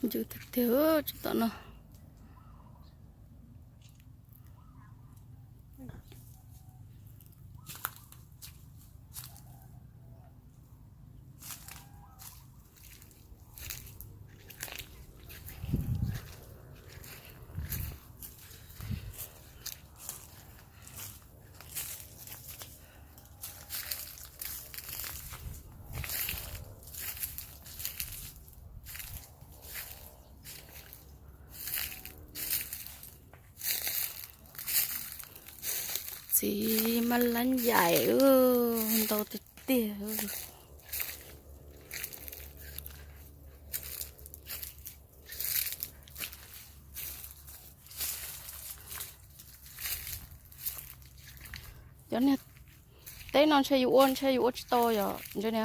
Ncw tiag tiag, tsob tom no. Txiv mab lab yaim, ntau tiag tiag. Cov niag teb no ntshe yus ua, ntshe yus ua tsis tau yom, ntshe ne.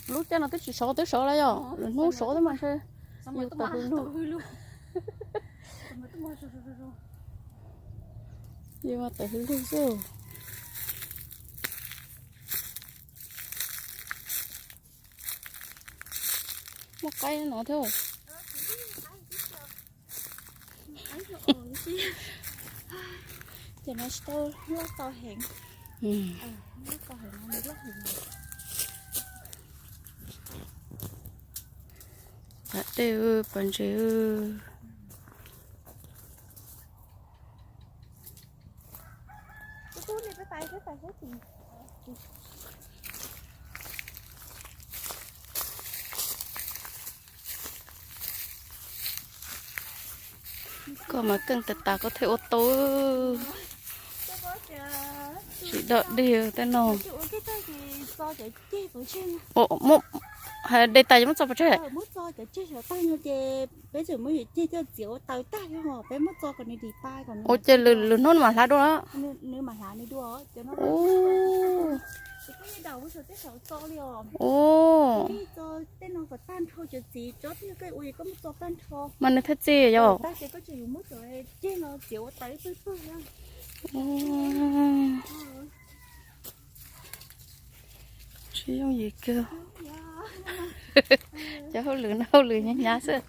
Lub caij no twb tsis sov, twb sov lawm yom, lwm hnub sov thiab mas ntshe yus tawm hws lug. Yus mas tawm hws lug xwb. Muaj qaib no thiab. Ces no tsis tau loj to heev. Loj to heev no nws loj heev. Pas dej, pas ntses. Koj mas keej tas tas koj thiaj ua tau. Tsis dog dig tej no. Ua muab, hais de tas ces muab txo pov tseg. Peb tseem muab ceg coj txiav ua taws tag, peb muab txo kom nws dim tas. Ua ces lwm hnub nws mam hlav dua. Mas nws thiaj txi yom. Tsis yooj yim kiag. Cov hauj lwm no hauj lwm hnyav hnyav xwb.